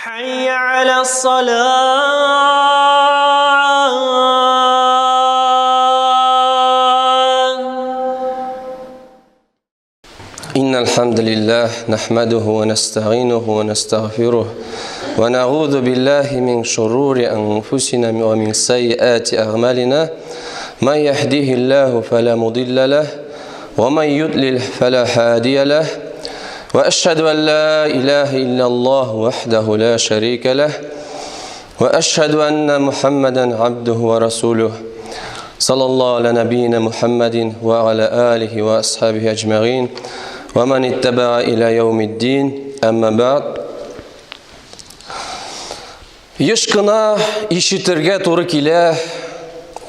حي على الصلاة. إن الحمد لله نحمده ونستعينه ونستغفره ونعوذ بالله من شرور أنفسنا ومن سيئات أعمالنا من يهديه الله فلا مضل له ومن يضلل فلا هادي له وأشهد أن لا إله إلا الله وحده لا شريك له وأشهد أن محمدا عبده ورسوله صلى الله على نبينا محمد وعلى آله وأصحابه أجمعين ومن اتبع إلى يوم الدين أما بعد. Еш кына ишетергә туры килә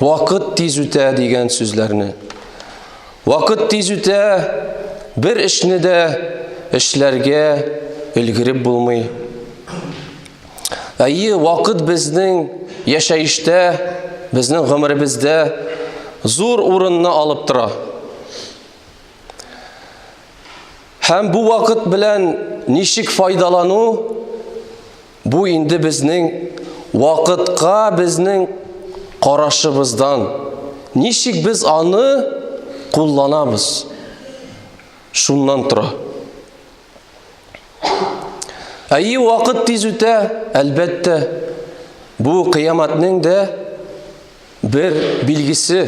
вакыт тиз үтә дигән сүзләрне. Вакыт тиз үтә, бер эшне дә эшләргә өлгереп булмый. Әйе, вакыт безнең яшәештә, безнең гомеребездә зур урынны алып тора. Һәм бу вакыт белән ничек файдалану, бу инде безнең вакытка безнең карашыбыздан. Ничек без аны кулланабыз? Шуннан тора. Әйе, вакыт тиз үтә, әлбәттә. Бу кыямәтнең дә бер билгесе.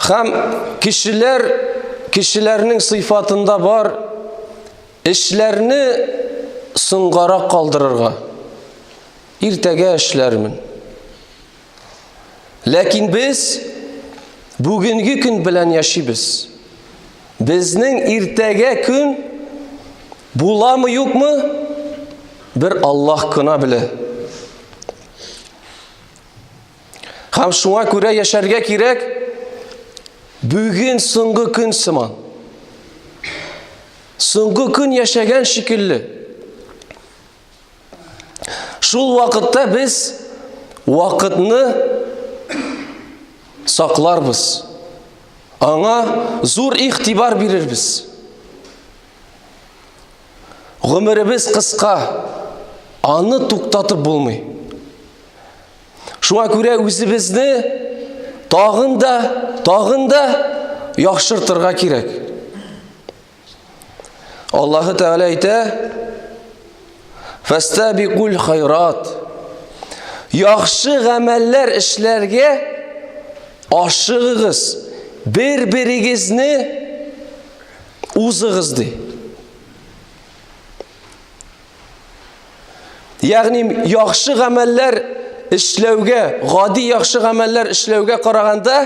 Һәм кешеләр, кешеләрнең сыйфатында бар эшләрне соңгарак калдырырга. Иртәгә эшләрмен. Ләкин без бүгенге көн белән яшибез. Безнең иртәгә көн буламы юкмы? Бер Аллаһ кына белә. Һәм шуңа күрә яшәргә кирәк. Бүген соңгы көн сыман. Соңгы көн яшәгән шикелле. Шул вакытта без вакытны сакларбыз. Аңа зур игътибар бирербез. Гомеребез кыска. Аны туктатып булмый. Шуңа күрә үзебезне тагын да, тагын да яхшыртырга кирәк. Аллаһы Тәгалә әйтә: "Фастабикул хайрат." Яхшы гамәлләр эшләргә ашыгыгыз, бер-берегезне узыгыз ди. Ягъни яхшы гамәлләр эшләүгә, гади яхшы гамәлләр эшләүгә караганда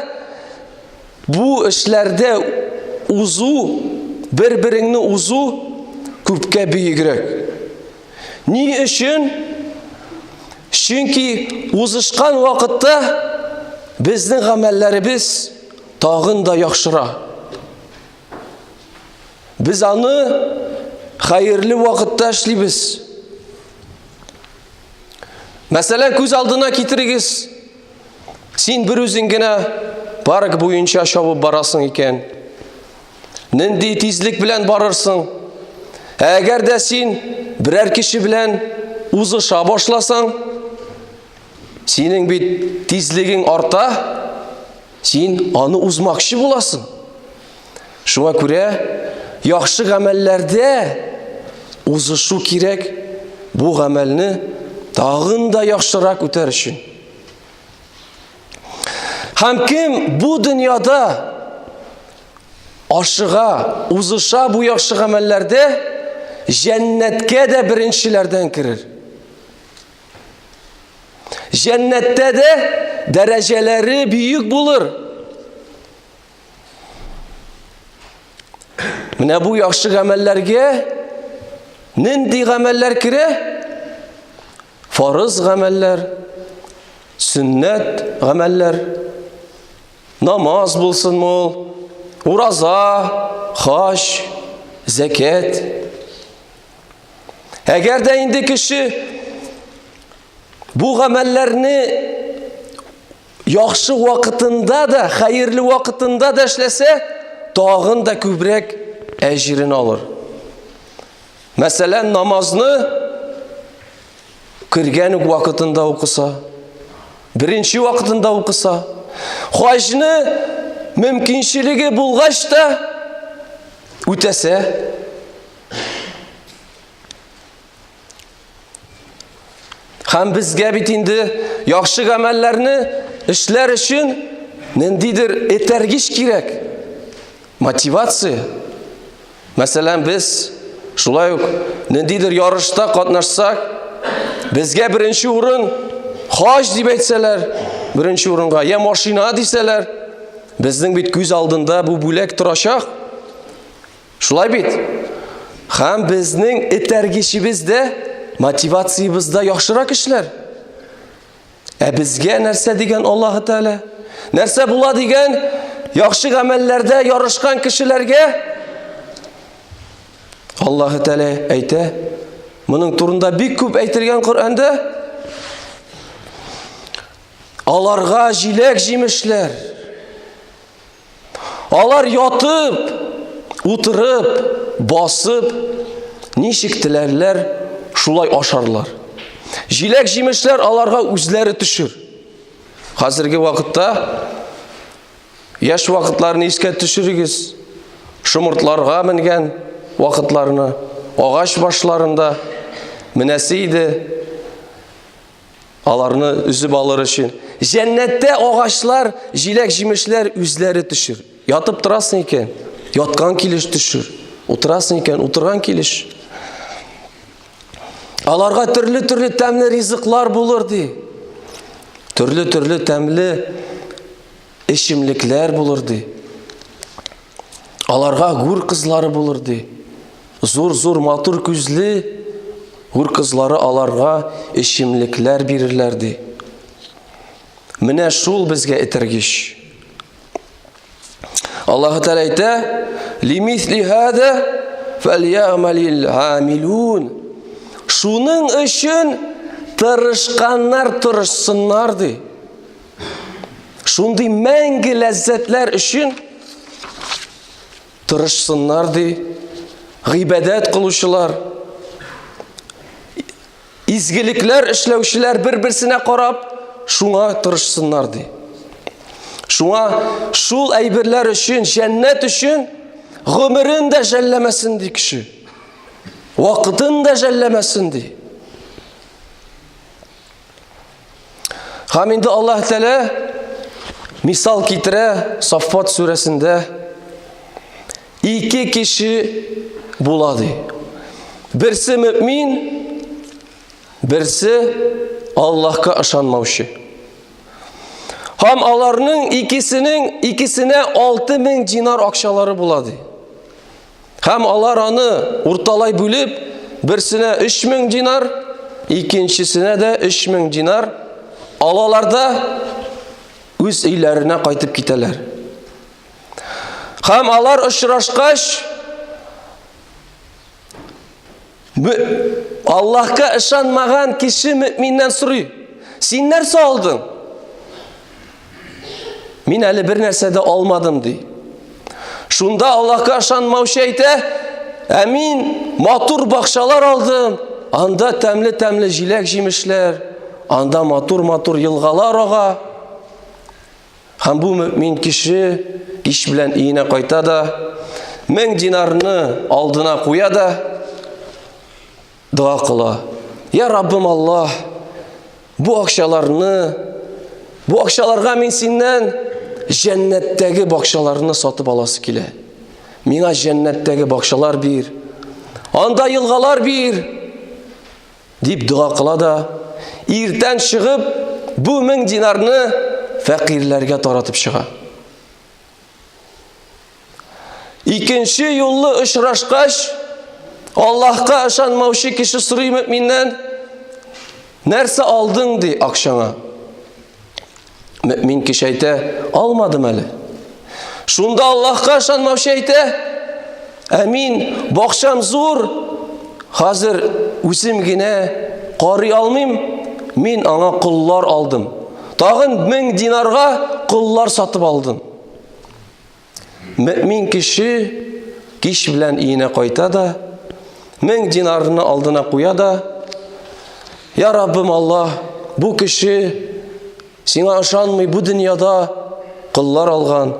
бу эшләрдә узу, бер-береңне узу күпкә бөегрәк. Ни өчен? Чөнки узышкан вакытта безнең гамәлләребез тагын да яхшыра. Без аны хәерле вакытта эшлибез. Мәсәлән, күз алдына китерегез. Син бер үзең генә парк буенча чабып барасың икән. Нинди тизлек белән барырсың? Ә әгәр дә син берәр кеше белән узыша башласаң, синең бит тизлегең арта, син аны узмакчы буласың. Шуңа күрә яхшы гамәлләрдә узышу кирәк, бу гамәлне тагын да яхшырак үтәр өчен. Һәм кем бу дөньяда ашыга, узыша бу яхшы гамәлләрдә, җәннәткә дә беренчеләрдән керер. Җәннәттә дә дәрәҗәләре бөек булыр. Менә бу яхшы гамәлләргә нинди гамәлләр керә? Фарыз гамәлләр, сөннәт гамәлләр, намаз булсынмы ул, ураза, хаҗ, зәкят. Әгәр дә инде кеше бу гамәлләрне Яхшы вакытында да, хәерле вакытында да эшләсә, тагын да күбрәк әҗерен алыр. Мәсәлән, намазны кергән үк вакытында укыса, беренче вакытында укыса, хаҗны мөмкинчелеге булгач та үтәсә, Һәм безгә бит инде яхшы гамәлләрне эшләр өчен ниндидер этәргеч кирәк. Мотивация. Мәсәлән, без шулай ук ниндидер ярышта катнашсак, безгә беренче урын хаҗ дип әйтсәләр, беренче урынга я машина дисәләр, безнең бит күз алдында бу бүләк торачак. Шулай бит? Һәм безнең этәргечебез дә, мотивациябез дә яхшырак эшләр. Ә безгә нәрсә дигән Аллаһы Тәгалә? Нәрсә була дигән яхшы гамәлләрдә ярышкан кешеләргә? Аллаһы Тәгалә әйтә, моның турында бик күп әйтелгән Коръәндә. Аларга җиләк-җимешләр, Алар ятып, утырып, басып, ничек теләрләр, шулай ашарлар. Җиләк-җимешләр аларга үзләре төшер. Хәзерге вакытта яшь вакытларны искә төшерегез. Шомыртларга менгән вакытларны, агач башларында менәсе иде. Аларны өзеп алыр өчен. Җәннәттә агачлар, җиләк-җимешләр үзләре төшер. Ятып торасың икән, яткан килеш төшер. Утырасың икән, утырган килеш. Аларга төрле-төрле тәмле ризыклар булыр ди. Төрле-төрле тәмле эчемлекләр булыр ди. Аларга гүр кызлары булыр ди. Зур-зур матур күзле гүр кызлары аларга эчемлекләр бирерләр ди. Менә шул безгә этәргеч. Аллаһ Тәгалә әйтә: "Лимисли һада фәльямалил амилун." Шуның өчен тырышканнар тырышсыннар ди. Шундый мәңге ләззәтләр өчен тырышсыннар ди. Гыйбадәт кылучылар, изгелекләр эшләүчеләр бер-берсенә карап, шуңа тырышсыннар ди. Шуңа шул әйберләр өчен, җәннәт өчен гомерен дә жәлләмәсен ди кеше. Вакытын да жәлләмәсен ди. Һәм инде Аллаһ Тәгалә мисал китерә Саффат сүрәсендә ике кеше була ди. Берсе мөмин, берсе Аллаһка ышанмаучы. Һәм аларның икесенең икесенә 6000 динар акчалары була ди. Һәм алар аны урталай бүлеп, берсенә 3000 динар, икенчесенә дә 3000 динар алалар да үз өйләренә кайтып китәләр. Һәм алар очрашкач, Аллаһка ышанмаган кеше мөминнән сорый: "Син нәрсә алдың?" Мин әле бер нәрсә дә алмадым, ди. Шунда Аллаһка ышанмаучы әйтә: "Ә мин матур бакчалар алдым, анда тәмле-тәмле җиләк-җимешләр, анда матур-матур елгалар ага." Һәм бу мөмин кеше кич белән өенә кайта да, 1000 динарны алдына куя да, дога кыла. Я Раббым Аллаһ, бу акчаларны, бу акчаларга мин синнән җәннәттәге бакчаларны сатып аласы килә. Миңа җәннәттәге бакчалар бир. Анда елгалар бир. Дип дога кыла да, иртән чыгып, бу 1000 динарны фәкыйрьләргә таратып чыга. Икенче юллы очрашкач, Аллаһка ышанмаучы кеше сорый мөминнән, нәрсә алдың ди акчаңа? Мөмин кеше әйтә, алмадым әле. Шунда Аллаһка ышанмаучы әйтә, ә мин бакчам зур, хәзер үзем генә карый алмыйм, мин аңа коллар алдым. Тагын 1000 динарга коллар сатып алдым. Мөмин кеше кич белән өенә кайта да, 1000 динарны алдына куя да, Я Раббым Аллаһ, бу кеше сиңа ышанмый, бу дөньяда коллар алган.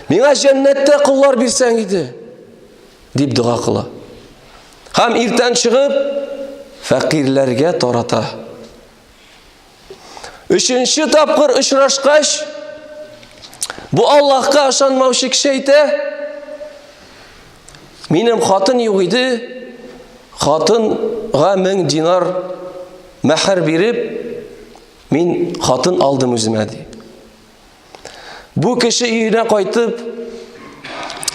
Миңа җәннәттә коллар бирсәң иде, дип дога кыла. Һәм иртән чыгып, фәкыйрьләргә тарата. Өченче тапкыр очрашкач, бу Аллаһка ышанмаучы кеше әйтә, минем хатын юк иде, хатынга 1000 динар мәһр биреп, мин хатын алдым үземә, ди. Бу кеше өенә кайтып,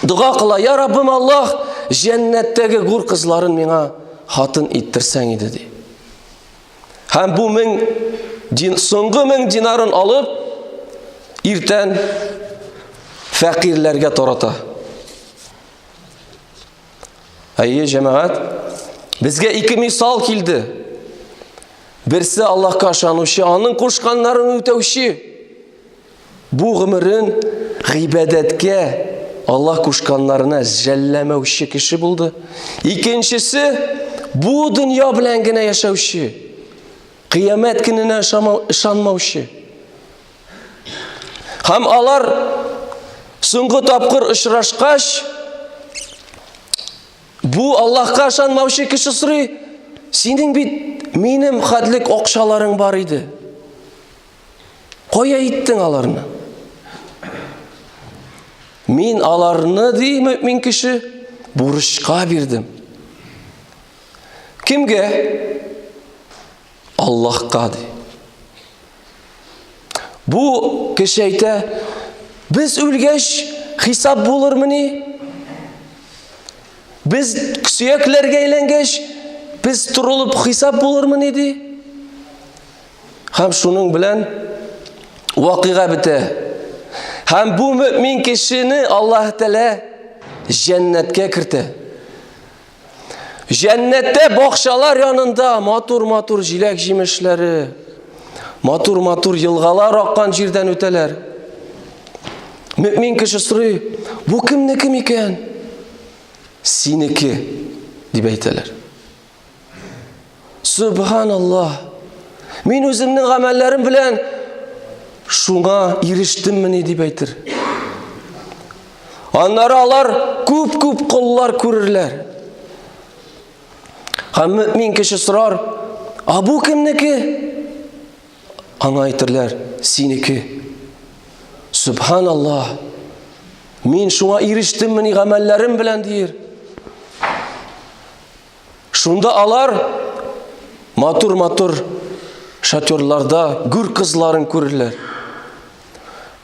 дога кыла, я Раббым Аллаһ, җәннәттәге гур кызларын миңа хатын иттерсәң иде, ди. Һәм бу мең дин, соңгы мең динарын алып, иртән фәкыйрьләргә тарата. Әйе, җәмәгать, безгә ике мисал килде. Берсе Аллаһка ышанучы, аның кушканнарын үтәүче. Бу гомерен гыйбадәткә, Аллаһ кушканнарына жәлләмәүче кеше булды. Икенчесе бу дөнья белән генә яшәүче, кыямәт көненә ышанмаучы. Һәм алар соңгы тапкыр очрашкач, бу Аллаһка ышанмаучы кеше сорый, синең бит минем хәтлек акчаларың бар иде. Кая иттең аларны? Мин аларны, ди мөмин кеше, бурычка бирдем. Кемгә? Аллаһка, ди. Бу кеше әйтә, без үлгәч хисап булырмыни? Без сөякләргә әйләнгәч, без торылып хисап булырмыни, ди. Һәм шуның белән вакыйга бетә. Һәм бу мөмин кешене Аллаһ Тәгалә җәннәткә кертә. Җәннәттә бакчалар янында матур-матур җиләк-җимешләре, матур-матур елгалар аккан җирдән үтәләр. Мөмин кеше сорый, бу кемнеке микән? Синеке, дип әйтәләр. Субханаллаһ. Мин үземнең гамәлләрем белән шуңа ирештеммени дип әйтер. Аннары алар күп-күп коллар күрерләр. Һәм мөмин кеше сорар, "А бу кемнеке?" Аңа әйтерләр, "Синеке." Субханаллаһ. Мин шуңа ирештеммени гамәлләрем белән диер. Шунда алар матур-матур шатерларда гүр кызларын күрерләр.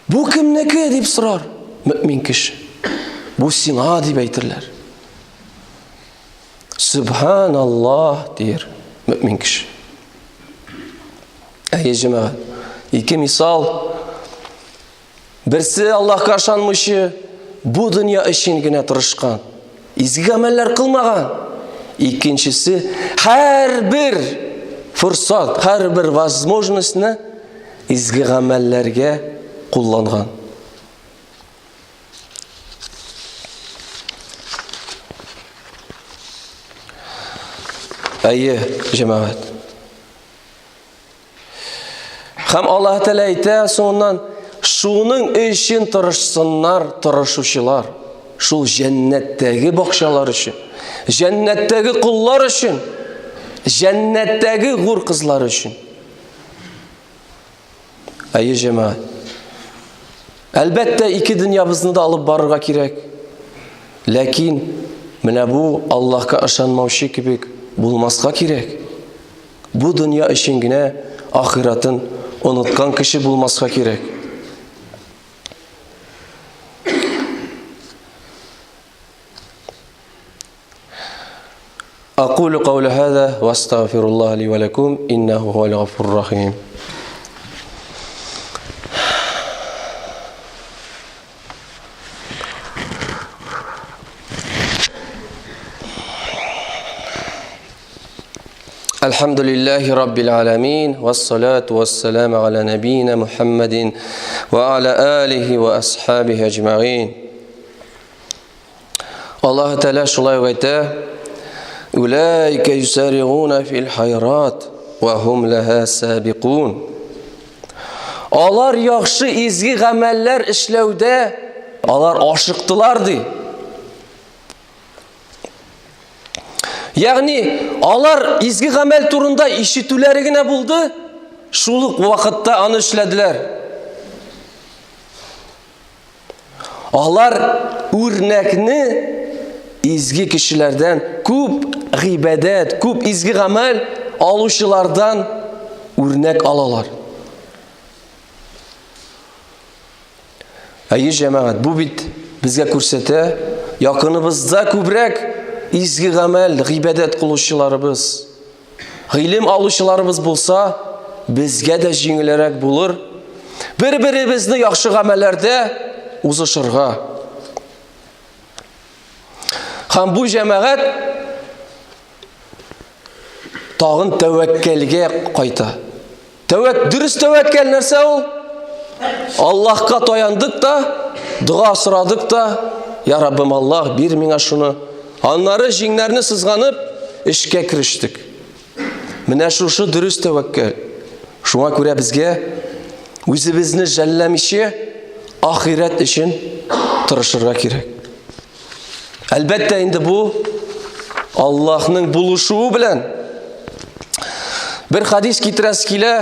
Бу кемнеке дип сорар мөмин кеше. Бу сиңа дип әйтерләр. Субханаллах дир мөмин кеше. Әйе, җәмәгать. Ике мисал. Берсе Аллаһка ышанмыйчы, бу дөнья өчен генә тырышкан, изге гамәлләр кылмаган. Икенчесе һәрбер форсат, һәрбер возможностьны изге гамәлләргә кулланган. Әйе, җәмәгать. Һәм Аллаһ Тәгалә әйтә соңыннан, шуның өчен тырышсыннар тырышучылар. Шул җәннәттәге бакчалар өчен, җәннәттәге коллар өчен, җәннәттәге гур кызлар өчен. Әйе, җәмәгать. Әлбәттә, ике дөньябызны да алып барырга кирәк. Ләкин менә бу Аллаһка ышанмаучы кебек булмаска кирәк. Бу дөнья өчен генә ахиратын оныткан кеше булмаска кирәк. أقول قول هذا واستغفر الله لي ولكم إنه هو الغفور الرحيم الحمد لله رب العالمين والصلاة والسلام على نبينا محمد وعلى آله وأصحابه أجمعين. Аллаһ Тәгалә шулай ук әйтә: Улаика юсари'уна фил хайрат ва хум лаха сабикун. Алар яхшы изге гамәлләр эшләүдә алар ашыктылар ди. Ягъни алар изге гамәл турында ишетүләре генә булды, шул ук вакытта аны эшләделәр. Алар үрнәкне изге кешеләрдән күп гыйбадәт, күп изге гамәл алучылардан үрнәк алалар. Әйе, җәмәгать, бу бит безгә күрсәтә, якыныбызда күбрәк изге гамәл, гыйбадәт кылучыларыбыз, гыйлем алучыларыбыз булса, безгә дә җиңелрәк булыр. Бер-беребезне яхшы гамәлләрдә узышырга. Һәм бу җәмәгать тагын тәвәккәлгә кайта. Тәвәк, дөрес тәвәккәл нәрсә ул? Аллаһка таяндык та, дога сорадык та, Я Раббым Аллаһ, бир миңа шуны. Аннары җиңнәрне сызганып, эшкә керештек. Менә шушы дөрес тәвәккәл. Шуңа күрә безгә үзебезне жәлләмичә ахирәт өчен тырышырга кирәк. Әлбәттә инде бу Аллаһның булышуы белән. Бер хадис китерәсе килә.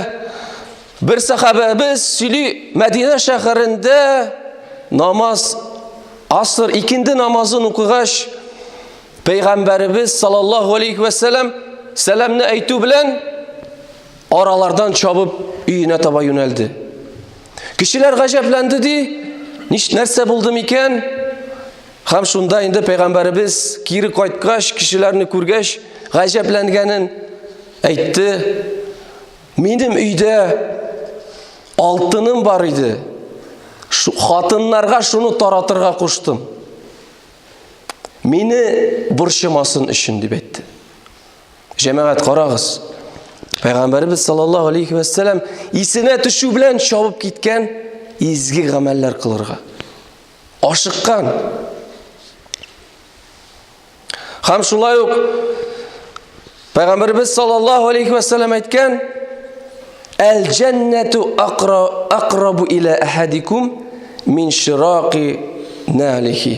Бер сахабәбез сөйли, Мәдинә шәһәрендә намаз аср икенде намазын укыгач, Пәйгамбәребез саллаллаһу алейхи вә сәлам сәламне әйтү белән аралардан чабып өенә таба юнәлде. Кешеләр гаҗәпләнде ди, нич нәрсә булды микән? Һәм шунда инде пәйгамбәребез кире кайткач, кешеләрне күргәч, гаҗәпләнгәнен әйтте. Минем өйдә алтыным бар иде. Шу, хатыннарга шуны таратырга куштым. Мине борчымасын өчен дип әйтте. Җәмәгать карагыз. Пәйгамбәребез саллаллаһу алейхи вәссәлам исенә төшү белән чабып киткән изге гамәлләр кылырга. Ашыккан. Һәм шулай ук Пәйгамбәребез саллаллаһу алейхи вәссәлам әйткән: "Әл җәннәту акрабу иля ахадикум мин ширақи налихи".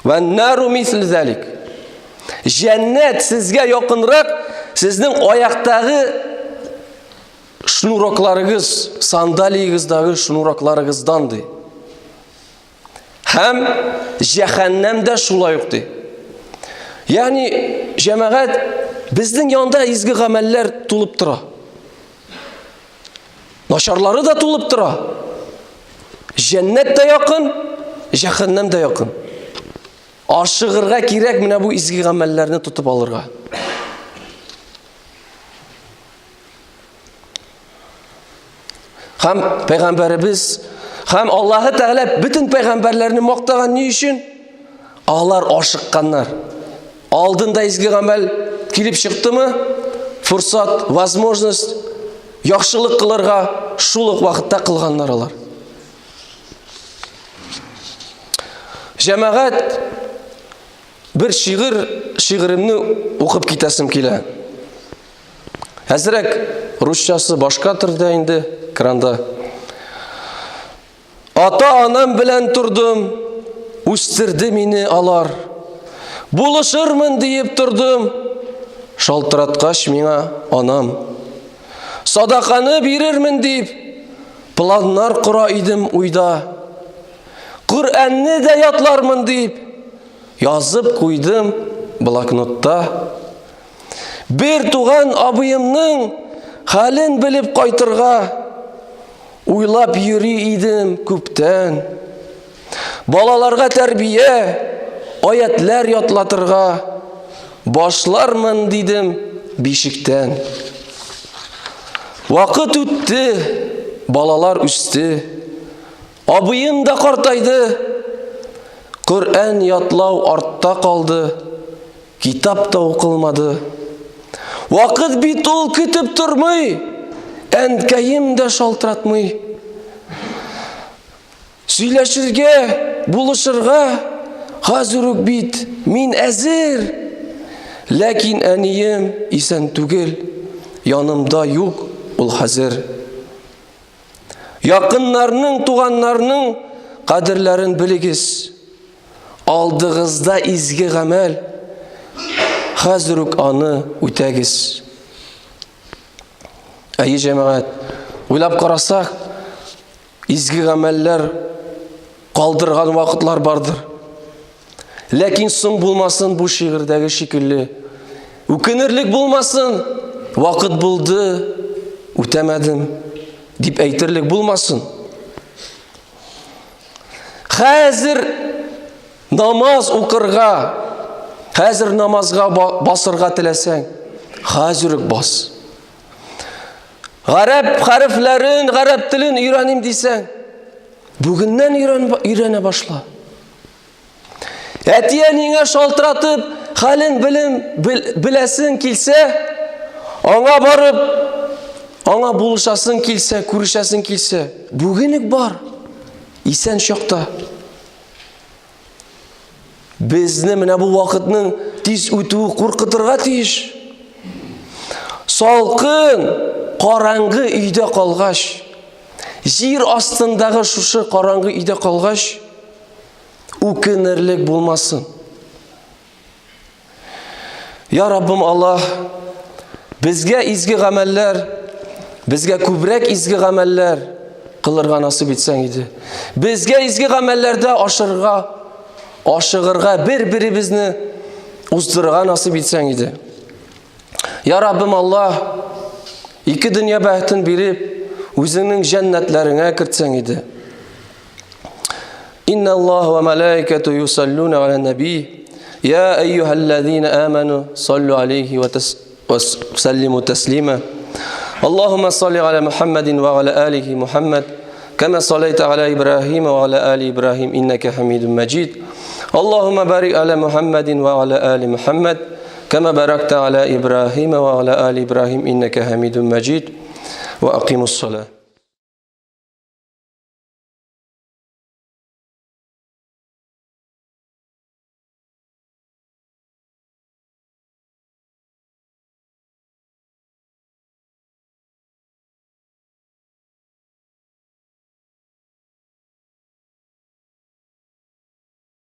Вә нару мисл залик. Җәннәт сезгә якынрак, сезнең аяктагы шнурокларыгыз, сандалиегездәге шнурокларыгыздан ди. Һәм җәһәннәм дә шулай ук ди. Ягъни җәмәгать безнең янда изге гамәлләр тулып тора. Начарлары да тулып тора. Җәннәт тә якын, җәһәннәм дә якын. Ашыгырга кирәк менә бу изге гамәлләрне тотып алырга. Һәм пәйгамбәребез һәм Аллаһы Тәгалә бөтен пәйгамбәрләрне мактаган ни өчен? Алар ашыкканнар. Алдында изге гамәл килеп чыктымы? Фурсат, возможность яхшылык кылырга шул ук вакытта кылганнар алар. Җәмәгать бер шигырь шигыремне укып китәсем килә. Әзрәк русчасы башка төрдә инде экранда. Ата-анам белән тордым, үстерде мине алар. Булышырмын диеп тордым, шалтыраткач миңа анам. Садаканы бирермен дип, планнар кора идем уйда. Коръәнне дә ятлармын дип, язып куйдым блокнотта. Бер туган абыемның хәлен белеп кайтырга уйлап йөри идем күптән. Балаларга тәрбия, аятлар ятлатырга башлармын дидем бишектән. Вакыт үтте, балалар үсте. Абыем да картайды. Коръән ятлау артта калды. Китап та укылмады. Вакыт бит ул көтеп тормый. Әнкәем дә шалтыратмый. Сөйләшергә, булышырга хәзер үк бит мин әзер. Ләкин әнием исән түгел, янымда юк ул хәзер. Якыннарның, туганнарның кадерләрен белегез. Алдыгызда изге гамәл, хәзер үк аны үтәгез. Әйе, җәмәгать, уйлап карасак, изге гамәлләр калдырган вакытлар бардыр. Ләкин соң булмасын бу шигырьдәге шикелле. Үкенерлек булмасын, вакыт булды, үтәмәдем дип әйтерлек булмасын. Хәзер намаз укырга, хәзер намазга басырга теләсәң, хәзер үк бас. Гарәп хәрефләрен, гарәп телен өйрәним дисәң, бүгеннән өйрәнә башла. Әти-әниеңә шалтыратып, хәлен белем бел, беләсең килсә, аңа барып, аңа булышасың килсә, күрешәсең килсә, бүген үк бар. Исән чакта. Безне менә бу вакытның тиз үтүе куркытырга тиеш. Салкын, караңгы өйдә калгач, җир астындагы шушы караңгы өйдә калгач, үкенерлек булмасын. Я Раббым Аллаһ, безгә изге гамәлләр, безгә күбрәк изге гамәлләр кылырга насыйп итсәң иде. Безгә изге гамәлләрдә ашырга, ашыгырга, бер-беребезне уздырырга насыйп итсәң иде. Я Раббым Аллаһ, ике дөнья бәхетен биреп, үзеңнең җәннәтләреңә кертсәң иде. Инна Аллаһ ва малаикату юсаллуна аля наби. Я әйюһәлләзина аману саллю алейхи ва саллиму таслима. Аллаһумма салли аля Мухаммадин ва аля алихи Мухаммад. كما صليت على إبراهيم وعلى آل إبراهيم إنك حميد مجيد اللهم بارك على محمد وعلى آل محمد كما باركت على إبراهيم وعلى آل إبراهيم إنك حميد مجيد وأقيموا الصلاة.